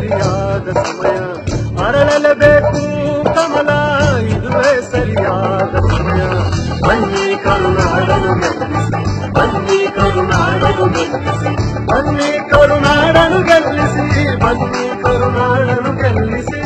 ಸರಿಯಾದ ಸಮಯ. ಅರಳಲೇಬೇಕು ಕಮಲ, ಇದುವೇ ಸರಿಯಾದ ಸಮಯ. ಬನ್ನಿ ಕರುನಾಡನು ಗೆಲ್ಲಿಸಿ, ಬನ್ನಿ ಕರುನಾಡನು ಗೆಲ್ಲಿಸಿ, ಬನ್ನಿ ಕರುನಾಡನು ಗೆಲ್ಲಿಸಿ, ಬನ್ನಿ ಕರುನಾಡನು ಗೆಲ್ಲಿಸಿ.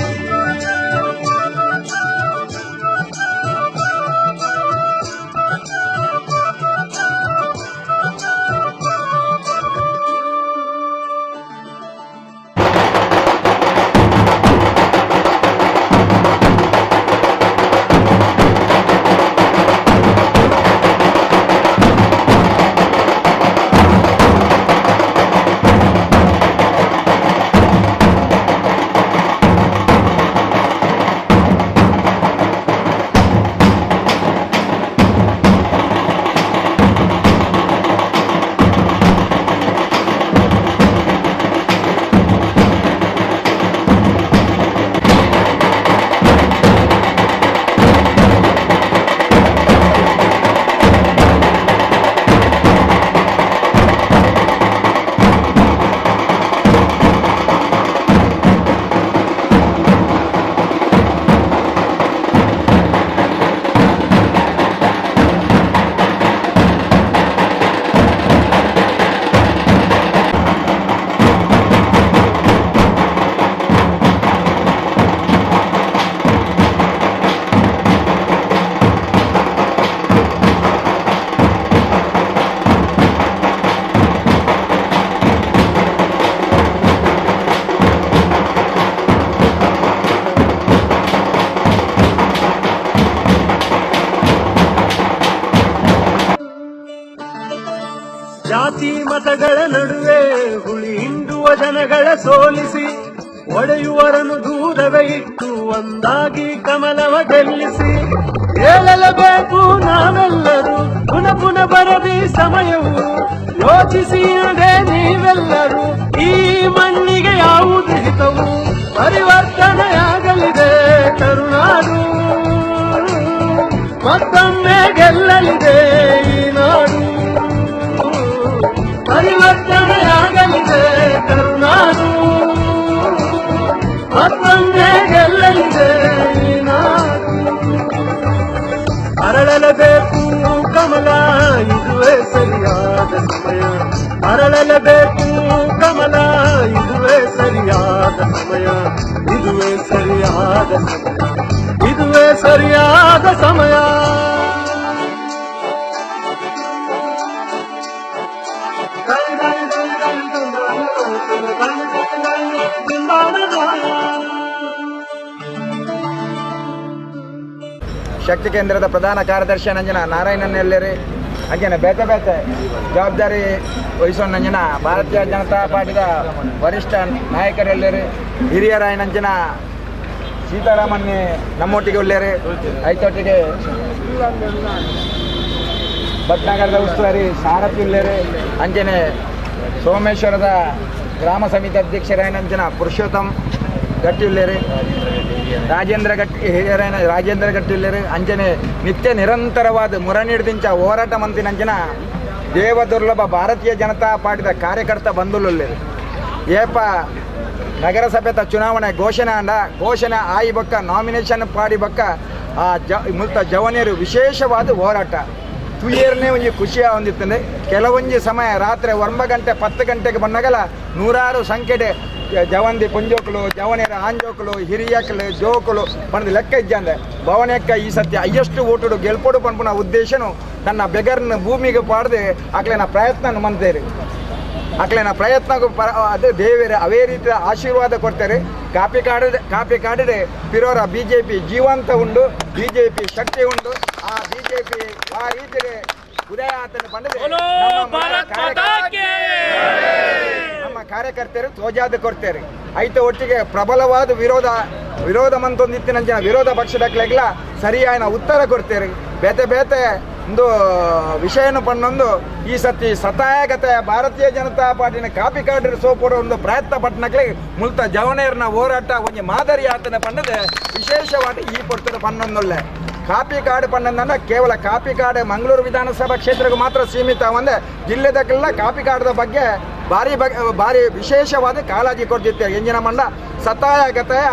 ಜಾತಿ ಮತಗಳ ನಡುವೆ ಹುಳಿ ಹಿಂಡುವ ಜನಗಳ ಸೋಲಿಸಿ, ಒಡೆಯುವರನ್ನು ದೂರವೇ ಇಟ್ಟು ಒಂದಾಗಿ ಕಮಲವ ಗೆಲ್ಲಿಸಿ. ಹೇಳಲೇಬೇಕು ನಾವೆಲ್ಲರೂ, ಪುನಃ ಪುನಃ ಬರದಿ ಸಮಯವು, ಯೋಚಿಸಿ ಇಲ್ಲದೆ ನೀವೆಲ್ಲರೂ ಈ ಮಣ್ಣಿಗೆ ಯಾವುದು ಹಿತವು. ಪರಿವರ್ತನೆಯಾಗಲಿದೆ ಕರುನಾಡು, ಮತ್ತೊಮ್ಮೆ ಗೆಲ್ಲಲಿದೆ ಈ ನಾಡು. ಪರಿವರ್ತನೆಯಾಗಲಿದೆ ಕರುನಾಡು, ಮತ್ತೊಮ್ಮೆ ಗೆಲ್ಲಲಿದೆ ಈ ನಾಡು. ಅರಳಲೇಬೇಕು ಕಮಲ, ಇದುವೇ ಸರಿಯಾದ ಸಮಯ. ಅರಳಲೇಬೇಕು ಕಮಲ, ಇದುವೇ ಸರಿಯಾದ ಸಮಯ. ಇದುವೇ ಸರಿಯಾದ ಸಮಯ, ಇದುವೇ ಸರಿಯಾದ ಸಮಯ. ಶಕ್ತಿ ಕೇಂದ್ರದ ಪ್ರಧಾನ ಕಾರ್ಯದರ್ಶಿ ನಂಜನ ನಾರಾಯಣನೆಲ್ಲೇರಿ, ಅಂಜನ ಬೇತೆ ಬೇತೆ ಜವಾಬ್ದಾರಿ ವಹಿಸೋನಂಜನ ಭಾರತೀಯ ಜನತಾ ಪಾರ್ಟಿದ ವರಿಷ್ಠ ನಾಯಕರೆಲ್ಲರಿ, ಹಿರಿಯರಾಯನಂಜನ ಸೀತಾರಾಮನ್ನೇ ನಮ್ಮೊಟ್ಟಿಗೆ ಉಳ್ಳೇರಿ, ಐತೊಟ್ಟಿಗೆ ಭಟ್ನಗರದ ಉಸ್ತುವಾರಿ ಸಾರಥಿ ಉಳ್ಳೇರಿ, ಅಂಜನೆ ಸೋಮೇಶ್ವರದ ಗ್ರಾಮ ಸಮಿತಿ ಅಧ್ಯಕ್ಷರಾಯನಂಜನ ಪುರುಷೋತ್ತಮ್ ಗಟ್ಟಿ ಉಳ್ಳೇರಿ, ರಾಜೇಂದ್ರ ಗಟ್ಟಿ ಹಿರಿಯರಾಯನ ರಾಜೇಂದ್ರ ಗಟ್ಟಿ ಉಳ್ಳೇರಿ, ಅಂಜನೆ ನಿತ್ಯ ನಿರಂತರವಾದ ಮುರಣಿಡ್ದಿಂಚ ಹೋರಾಟ ಮಂತಿನಂಜನ ದೇವದುರ್ಲಭ ಭಾರತೀಯ ಜನತಾ ಪಾರ್ಟಿದ ಕಾರ್ಯಕರ್ತ ಬಂಧುಲುಳ್ಳೇರಿ. ಏಪ ನಗರಸಭೆತ ಚುನಾವಣೆ ಘೋಷಣೆ ಅಂಡ ಘೋಷಣೆ ಆಯಿ ಬಕ್ಕ ನಾಮಿನೇಷನ್ ಪಾಡಿ ಬಕ್ಕ ಆ ಮುಲ್ತ ಜವನಿಯರು ವಿಶೇಷವಾದ ಹೋರಾಟ ತುಯ್ಯರ್ನೇ ಒಂಜಿ ಖುಷಿಯ ಹೊಂದಿತ್ತಂದೆ. ಕೆಲವೊಂಜಿ ಸಮಯ ರಾತ್ರಿ 9 ಗಂಟೆ 10 ಗಂಟೆಗೆ ಬಂದಾಗಲ ನೂರಾರು ಸಂಖ್ಯೆಡೆ ಜವಂದಿ ಪುಂಜೋಕುಲು ಜವನಿಯರ ಆಂಜೋಕುಲು ಹಿರಿಯಕಲು ಜೋಕುಲು ಪಂದ್ ಲೆಕ್ಕ ಇಜ್ಜಂದೆ ಭವನಕ್ಕ ಈ ಸತ್ಯ ಅಯ್ಯಷ್ಟು ಓಟುಡು ಗೆಲ್ಪೊಡು ಪನ್ಪುನ ಉದ್ದೇಶನು ತನ್ನ ಬೆಗರ್ನ ಭೂಮಿಗೆ ಪಾಡದೆ ಆಕ್ಲೆನ ಪ್ರಯತ್ನ ಮಂತೇರಿ. ಆಕ್ಲೆನ ಪ್ರಯತ್ನ ಅದೇ ದೇವರ ಅವೇ ರೀತಿಯ ಆಶೀರ್ವಾದ ಕೊಡ್ತಾರೆ. ಕಾಪಿ ಕಾಡಿದೆ ಪಿರೋರ ಬಿ ಜೆ ಪಿ ಜೀವಂತ ಉಂಡು, ಬಿ ಜೆ ಪಿ ಶಕ್ತಿ ಉಂಡು. ಆ ಬಿ ಜೆ ಪಿ ಆ ರೀತಿ ಉದಯ ಆತನ ಬಂದಿದೆ. ನಮ್ಮ ಕಾರ್ಯಕರ್ತರು ತೋಜಾದ ಕೊಡ್ತಾರೆ. ಐತ ಒಟ್ಟಿಗೆ ಪ್ರಬಲವಾದ ವಿರೋಧ ಮಂತೊಂದಿತ್ತಿನ ಜನ ವಿರೋಧ ಪಕ್ಷದಕ್ಲೆಗ್ಲ ಸರಿಯಾದ ಉತ್ತರ ಕೊಡ್ತೇವೆ. ಬೇತೆ ಬೇತೆ ಒಂದು ವಿಷಯನು ಪಣ್ಣೊಂದು ಈ ಸತಿ ಸತಾಯಗತ ಭಾರತೀಯ ಜನತಾ ಪಾರ್ಟಿನ ಕಾಪಿ ಕಾರ್ಡ್ ಸೋಪೋಡ ಒಂದು ಪ್ರಯತ್ನ ಪಟ್ಟಣಕ್ಲೆ ಮುಲ್ತ ಜವನೇರ್ನ ಹೋರಾಟ ಒಂಜಿ ಮಾದರಿ ಆತನ ಪಣ್ಣದೆ ವಿಶೇಷವಾಗಿ ಈ ಪೊರ್ತದ ಪನ್ನೊಂದುಳ್ಳೆ. ಕಾಪಿಕಾಡು ಪನ್ನಂದ ಕೇವಲ ಕಾಪಿಕಾಡು ಮಂಗಳೂರು ವಿಧಾನಸಭಾ ಕ್ಷೇತ್ರಕ್ಕೆ ಮಾತ್ರ ಸೀಮಿತ ಒಂದೇ ಜಿಲ್ಲೆದಕ್ಕೆಲ್ಲ ಕಾಪಿಕಾಡದ ಬಗ್ಗೆ ಭಾರಿ ಭಾರಿ ವಿಶೇಷವಾದ ಕಾಳಜಿ ಕೊಡ್ತಿತ್ತೆ. ಎಂಜಿನ ಮಂಡ ಸತಾಯ ಗತಾಯ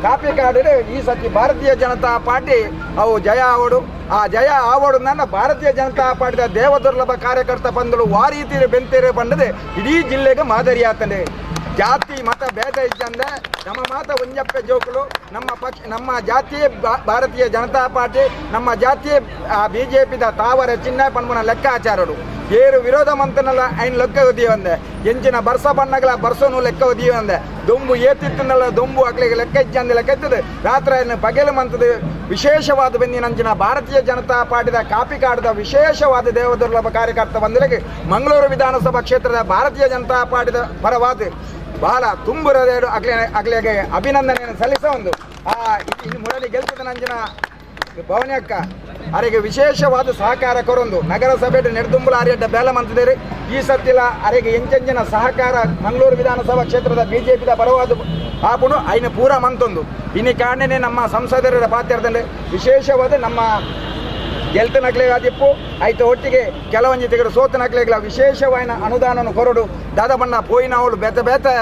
ಕಾಪಿಕಾಡು ಈ ಸತಿ ಭಾರತೀಯ ಜನತಾ ಪಾರ್ಟಿ ಅವು ಜಯ ಆವಡು. ಆ ಜಯ ಆವಡು ನನ್ನ ಭಾರತೀಯ ಜನತಾ ಪಾರ್ಟಿದ ದೇವದುರ್ಲಭ ಕಾರ್ಯಕರ್ತ ಬಂದಳು ವಾರೀತಿ ಬೆಂತೇರೆ ಬಂದದೆ ಇಡೀ ಜಿಲ್ಲೆಗೆ ಮಾದರಿಯಾತನೆ. ಜಾತಿ ಮತ ಭೇದ ಇದ್ದಂದೆ ನಮ್ಮ ಮಾತ ಒಂಜಪ್ಪೆ ಜೋಕುಲು ನಮ್ಮ ಪಕ್ಷ ನಮ್ಮ ಜಾತಿಯೇ ಭಾರತೀಯ ಜನತಾ ಪಾರ್ಟಿ ನಮ್ಮ ಜಾತಿಯೇ ಬಿಜೆಪಿದ ತಾವರ ಚಿನ್ನ ಪನ್ಮುನ ಲೆಕ್ಕಾಚಾರಡು ಏರು ವಿರೋಧ ಮಂತನಲ್ಲ ಐನ್ ಲೆಕ್ಕ ಒದಿಯಂದೆ ಎಂಚಿನ ಬರ್ಸ ಬಣ್ಣಗಳ ಬರ್ಸೋನು ಲೆಕ್ಕ ಒದಿಯಂದೆ ದೊಂಬು ಏತಿತ್ತನಲ್ಲ ದೊಂಬು ಅಕ್ಲಿಗೆ ಲೆಕ್ಕ ಇಜ್ಜಂದೆ ಲೆಕ್ಕ ಇರ್ತದೆ ರಾತ್ರಿ ಪಗೆಲು ಮಂತದ ವಿಶೇಷವಾದ ಬೆಂದಿನಂಚಿನ ಭಾರತೀಯ ಜನತಾ ಪಾರ್ಟಿದ ಕಾಪಿಕಾಡದ ವಿಶೇಷವಾದ ದೇವದುರ್ಲಭ ಕಾರ್ಯಕರ್ತ ಬಂದಲಿಗೆ ಮಂಗಳೂರು ವಿಧಾನಸಭಾ ಕ್ಷೇತ್ರದ ಭಾರತೀಯ ಜನತಾ ಪಾರ್ಟಿದ ಪರವಾದ ಬಹಳ ತುಂಬುರದೇಡು ಅಗ್ಲೆ ಅಗ್ಲೆಗೆ ಅಭಿನಂದನೆಯನ್ನು ಸಲ್ಲಿಸ ಒಂದು ಆ ಇನ್ನು ಮುರಳಿ ಗೆಲ್ತದ ನಂಜಿನ ಭವನಿ ಅಕ್ಕ ಅರೆಗೆ ವಿಶೇಷವಾದ ಸಹಕಾರ ಕೊರೊಂದು ನಗರಸಭೆ ನೆಡ್ದುಂಬುಲ ಅರಿಯಡ್ಡ ಬೇಲ ಮಂತಿದ್ದಾರೆ. ಈ ಸತ್ತಿಲ ಅರೆಗೆ ಎಂಚೆಂಚಿನ ಸಹಕಾರ ಮಂಗಳೂರು ವಿಧಾನಸಭಾ ಕ್ಷೇತ್ರದ ಬಿಜೆಪಿದ ಪರವಾದ ಆಪುಣು ಐನ ಪೂರ ಮಂತೊಂದು ಇನ್ನು ಕಾರಣನೇ ನಮ್ಮ ಸಂಸದರ ಪಾತ್ರದಲ್ಲಿ ವಿಶೇಷವಾದ ನಮ್ಮ ಗೆಲ್ತನಕ್ಲೆಗಾದಿಪ್ಪು ಆಯ್ತು ಒಟ್ಟಿಗೆ ಕೆಲವೊಂದು ತೆಗೆದು ಸೋತನಕ್ಲೆಗಳ ವಿಶೇಷವಾದ ಅನುದಾನವನ್ನು ಕೊರಡು ದಾದಬಣ್ಣ ಪೋಯಿನವಳು ಬೇತೆ ಬೇತೆ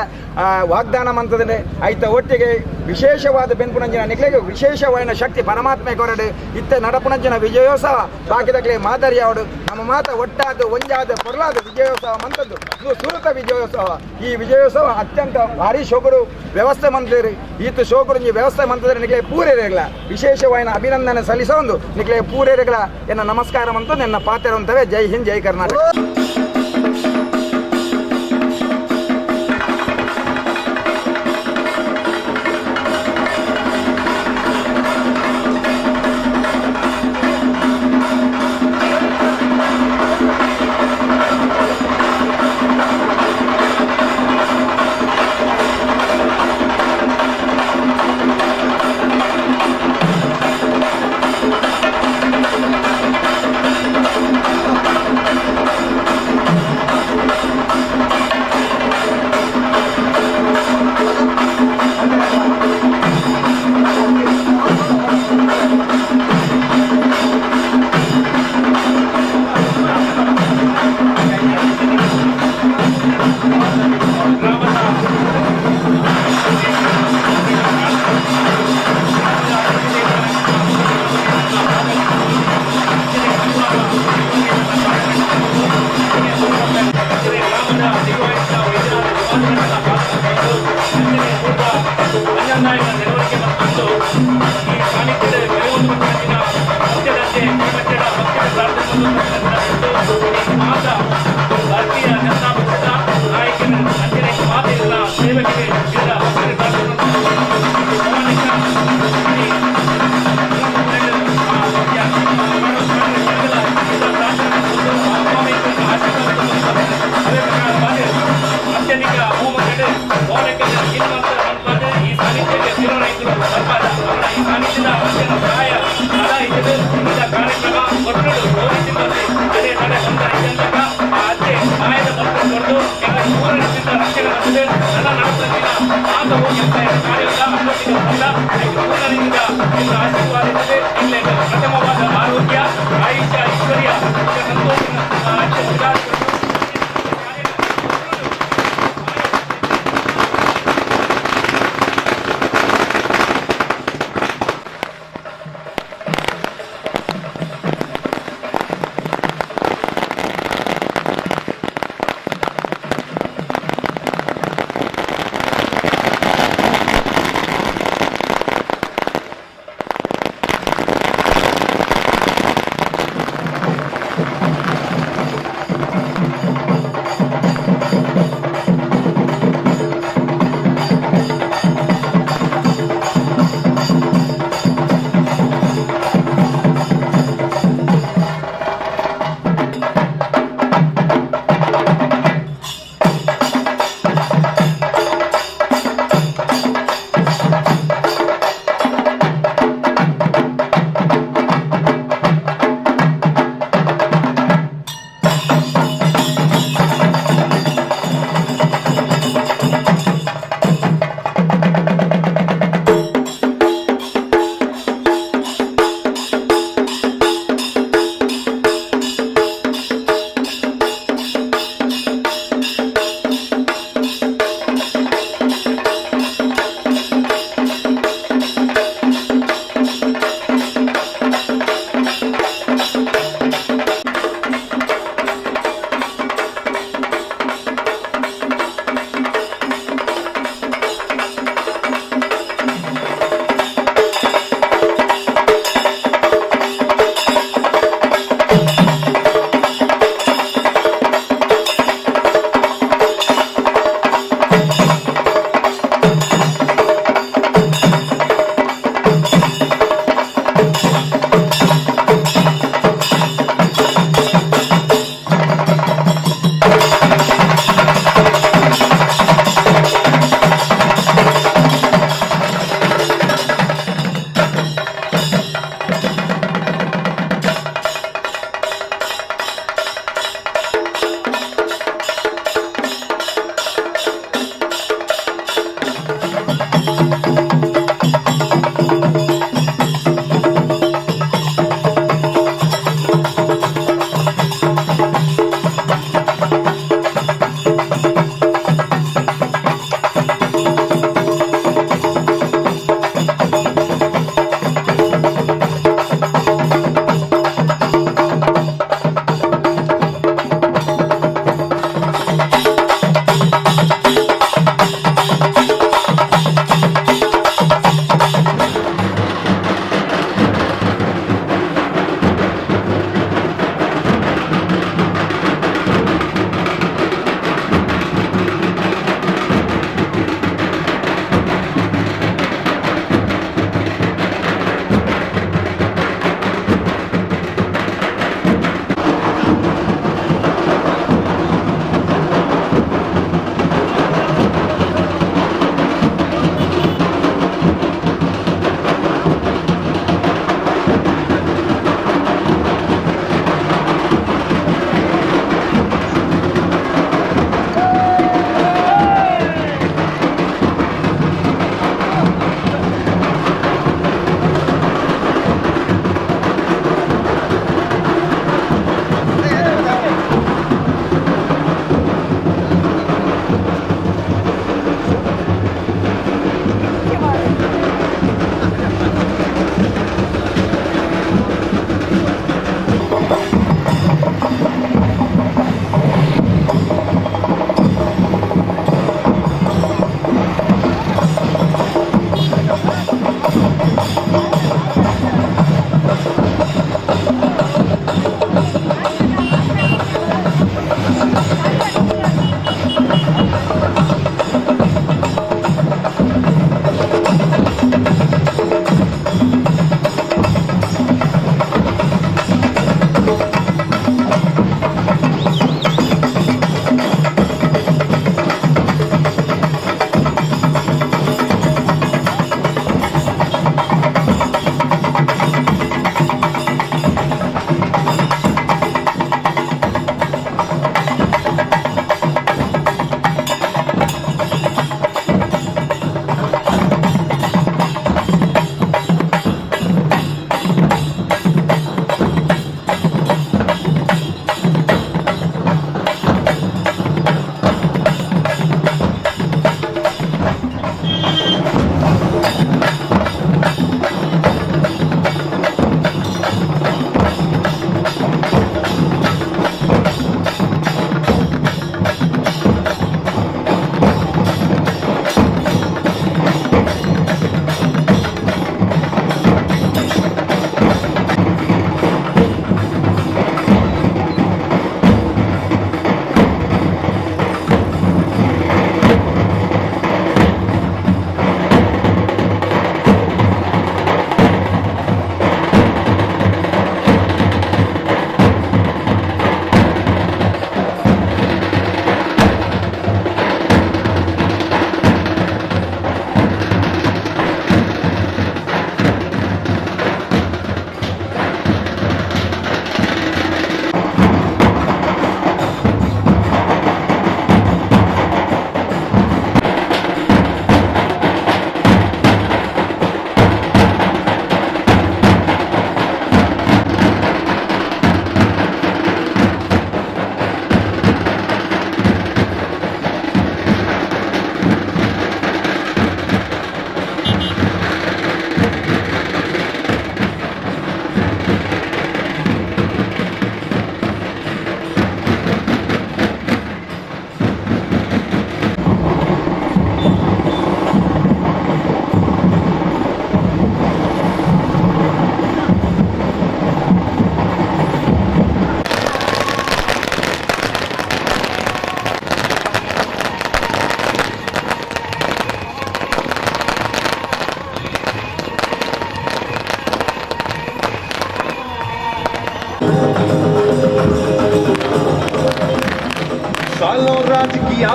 ವಾಗ್ದಾನ ಮಂತದಲ್ಲಿ ಆಯ್ತ ಒಟ್ಟಿಗೆ ವಿಶೇಷವಾದ ಬೆನ್ಪುನಂಜಿನ ನಿಕ್ಲೆಗೆ ವಿಶೇಷವಾದ ಶಕ್ತಿ ಪರಮಾತ್ಮೆ ಕೊರಡು ಇತ್ತ ನಡಪುನಂಜಿನ ವಿಜಯೋತ್ಸವ ಬಾಕಿದಕ್ಲೆ ಮಾದರಿ ಅವಡು ನಮ್ಮ ಮಾತ ಒಟ್ಟಾದ ಒಂಜಾದ ಪೊರ್ಲಾದ ವಿಜಯೋತ್ಸವ ಮಂತದ್ದು ಇದು ಸುರತ ವಿಜಯೋತ್ಸವ. ಈ ವಿಜಯೋತ್ಸವ ಅತ್ಯಂತ ಭಾರಿ ಶೋಕರು ವ್ಯವಸ್ಥೆ ಮಂತ್ರಿ ಈತ ಶೋಕರು ಈ ವ್ಯವಸ್ಥೆ ಮಂತದ್ರೆ ನಿಕ್ಲೆ ಪೂರೇರೆಗಳ ವಿಶೇಷವಾದ ಅಭಿನಂದನೆ ಸಲ್ಲಿಸೋ ಒಂದು ನಿಕ್ಲೆ ಪೂರೇರೆಗಳ ಎನ್ನ ನಮಸ್ಕಾರ ಮಂತು ನನ್ನ ಪಾತ್ರ. ಜೈ ಹಿಂದ್, ಜೈ ಕರ್ನಾಟಕ. ಆರೋಗ್ಯ ಆಯುಷ್ಯ ಐಶ್ವರ್ಯ ಸಂತೋಷ.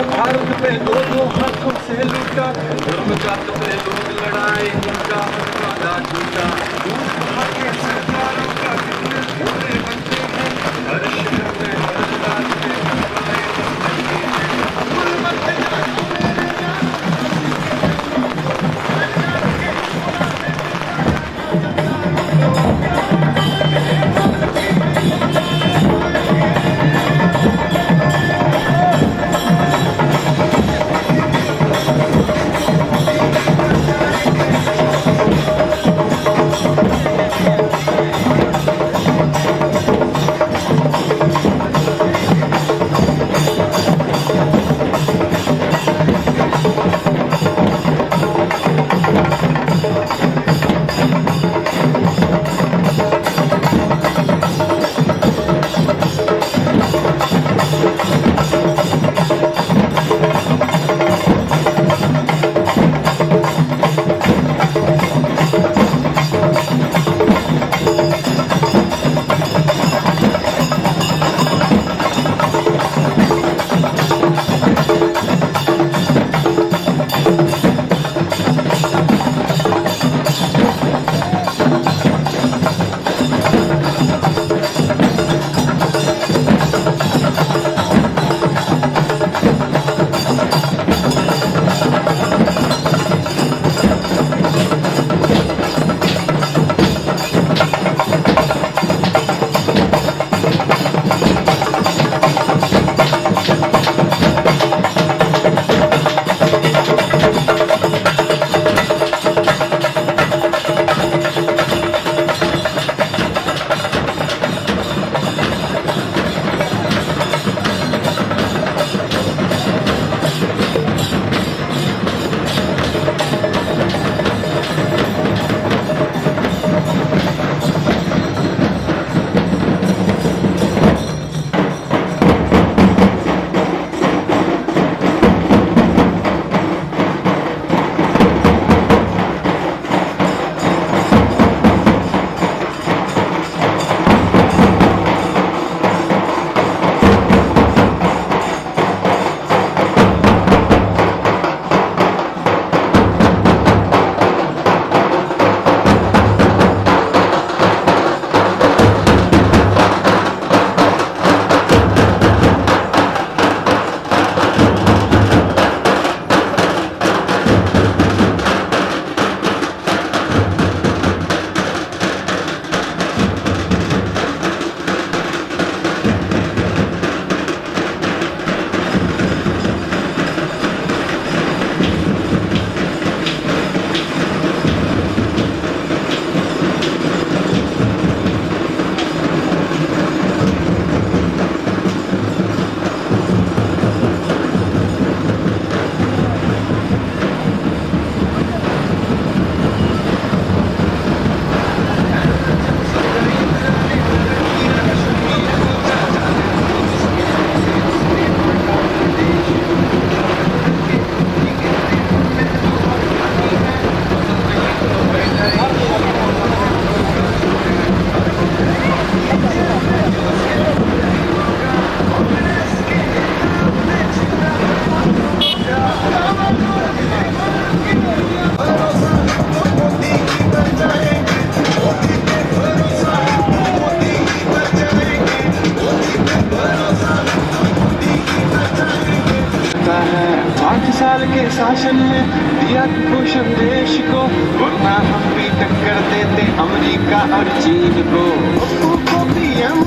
भारत पे दो दो हाथों से लूटा, धर्म जात पे लोग लड़ाए, उनका वादा झूठा। दूध बहा के सरकारों का कितने पूरे बनते हैं, हर शहर में हर रात में बनवाए बनते हैं। कुल मत जा तू मेरे यार, साल के शासन में दिया कुपोषण देश को, वरना हम भी टक्कर देते अमेरिका और चीन को। पप्पू को पीएम